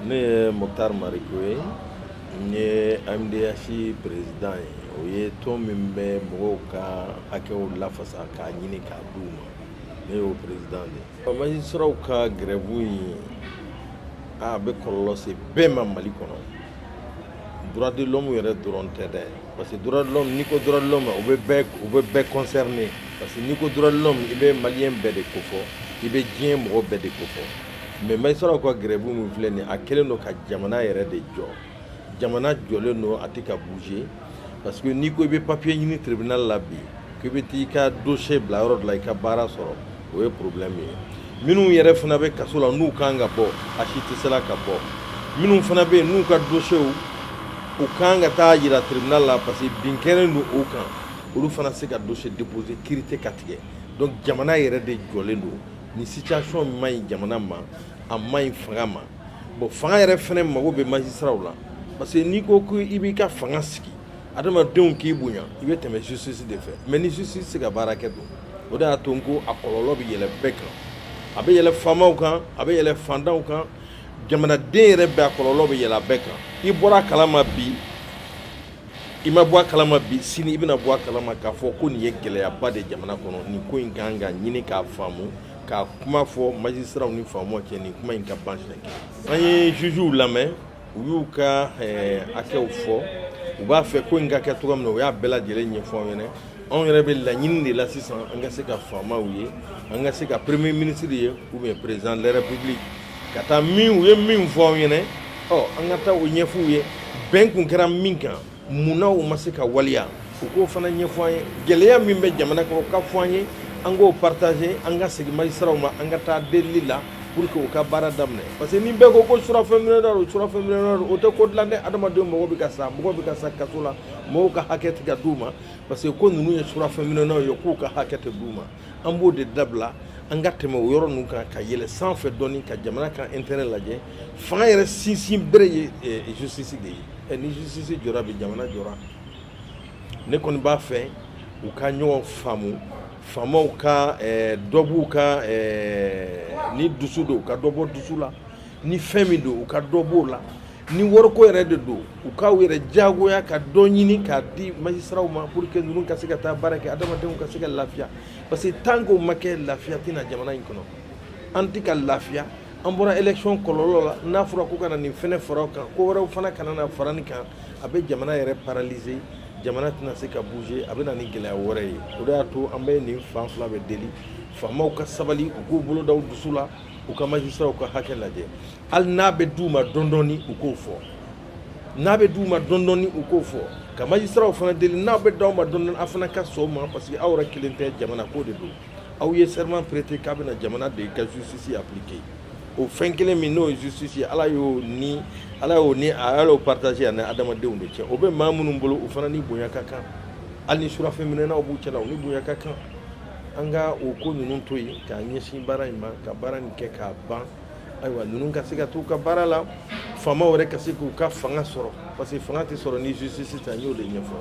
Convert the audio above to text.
Ne ye Moctar Mariko ye, n ye AMDH président ye. O ye tɔn min bɛ mɔgɔw ka hakɛw lafasa k'a ɲini k'a d'u ma. Ne y'o président de ye. Magistraw ka grève in, a bɛ kɔlɔlɔ se bɛɛ ma Mali kɔnɔ. Droit de l'homme yɛrɛ dɔrɔn tɛ dɛ, parce que droit de l'homme, n'i ko droit de l'homme, o bɛ bɛɛ concerné, parce que n'i ko droit de l'homme, i bɛ malien bɛɛ de kofɔ, i bɛ diɲɛ mɔgɔ bɛɛ de kofɔ. Mais magistraw ka grève min filɛ nin ye, a kɛlen don ka jamana yɛrɛ de jɔ. Jamana jɔlen don, a tɛ ka bouger, parce que n'i ko i bɛ papier ɲini tribunal la bi, k'i bɛ t'i ka dossier bila yɔrɔ dɔ la, i ka baara sɔrɔ, o ye problème ye. Minnu yɛrɛ fana bɛ kaso la, n'u kan ka bɔ, a si tɛ se la ka bɔ. Minnu fana bɛ yen, n'u ka dossier u kan ka taa yira tribunal la, parce que bin kɛlen don o kan, olu fana se ka dossier déposer, kiiri tɛ ka tigɛ. Donc jamana yɛrɛ de jɔlen don. Ni situation man ɲi jamana ma, a man ɲi fanga ma. Bon, fanga yɛrɛ fana mago bɛ magistraw la, parce que n'i ko ko i b'i ka fanga sigi, adamadenw k'i bonya, i bɛ tɛmɛ justice de fɛ. Mais ni justice tɛ ka baara kɛ dun? O de y'a to n ko a kɔlɔlɔ bɛ yɛlɛ bɛɛ kan. A bɛ yɛlɛ faamaw kan, a bɛ yɛlɛ fantanw kan, jamanaden yɛrɛ bɛɛ, a kɔlɔlɔ bɛ yɛlɛ a bɛɛ kan. I bɔra a kalama bi, i ma bɔ a kalama bi, sini i bɛna bɔ a kalama k'a fɔ ko nin ye gɛlɛyaba de jamana kɔnɔ. Nin ko in kan ka ɲini k'a faamu, k'a kuma fɔ magistraw ni faamaw cɛ, nin kuma in ka ban siɲɛ kelen. An ye jugew lamɛn, u y'u ka hakɛw fɔ, u b'a fɛ ko in ka kɛ cogo min na, u y'a bɛɛ lajɛlen ɲɛfɔ an ɲɛna. Anw yɛrɛ bɛ laɲini de la sisan, an ka se ka faamaw ye, an ka se ka premier ministre ye ou bien président de la République, ka taa min u ye min fɔ anw ɲɛna, ɔ an ka taa o ɲɛfɔ u ye. Bɛn kun kɛra min kan, munna u ma se ka waleya, u k'o fana ɲɛfɔ an ye. Gɛlɛya min bɛ jamana kɔnɔ, o ka fɔ an ye, an k'o partager, an ka segin magistraw ma, an ka taa delili la pour que u ka baara daminɛ, parce que ni bɛɛ ko ko surafɛn minɛ don, surafɛn minɛ don, o tɛ ko dilan dɛ. Adamadenw mɔgɔw bɛ ka sa, mɔgɔw bɛ ka sa kaso la, mɔgɔw ka hakɛ tɛ ka d'u ma, parce que ko ninnu ye surafɛn minɛnaw ye, k'u ka hakɛ tɛ d'u ma. An b'o de dabila, an ka tɛmɛ o yɔrɔ ninnu kan, ka yɛlɛ sanfɛ dɔɔni, ka jamana ka intérêt lajɛ. Fanga yɛrɛ sinsin bere ye justice de ye. Ni justice jɔra bi, jamana jɔra. Ne kɔni b'a fɛ u ka ɲɔgɔn faamu, faamaw ka dɔ b'u ka ni dusu don, u ka dɔ bɔ dusu la, ni fɛn min don, u ka dɔ b'o la, ni wariko yɛrɛ de don, u k'aw yɛrɛ diyagoya ka dɔ ɲini k'a di magistraw ma, pour que ninnu ka se ka taa baara kɛ, adamadenw ka se ka lafiya, parce que tant que o ma kɛ, lafiya tɛna jamana in kɔnɔ. An tɛ ka lafiya. An bɔra élection kɔlɔlɔ la, n'a fɔra ko ka na nin fɛnɛ fara o kan, ko wɛrɛw fana kana na fara nin kan, a bɛ jamana yɛrɛ paralyser, jamana tɛna se ka bouger, a bɛ na ni gɛlɛya wɛrɛ ye. O de y'a to an bɛ nin fan fila bɛ deli, faamaw ka sabali, u k'u bolo da u dusu la, u ka magistraw ka hakɛ lajɛ. Hali n'a bɛ d'u ma dɔɔni dɔɔni, u k'o fɔ. N'a bɛ d'u ma dɔɔni dɔɔni, u k'o fɔ. Ka magistraw fana deli, n'a bɛ d'aw ma dɔɔni dɔɔni, aw fana ka sɔn o ma, parce que aw yɛrɛ kelen tɛ, jamana ko de don. Aw ye serment prêté k'a bɛna jamana de ka justice appliquer. O fɛn kelen min n'o ye justice ye, Ala y'o ni a y'o partager ani adamadenw de cɛ. O bɛ maa minnu bolo, o fana ni bonya ka kan. Hali ni surafɛn minɛnaw b'u cɛla, u ni bonya ka kan. An ka o ko ninnu to yen, k'a ɲɛsin baara in ma, ka baara nin kɛ k'a ban. Ayiwa, ninnu ka se ka t'u ka baara la, faamaw yɛrɛ ka se k'u ka fanga sɔrɔ, parce que fanga tɛ sɔrɔ ni justice tɛ. N y'o de ɲɛfɔ.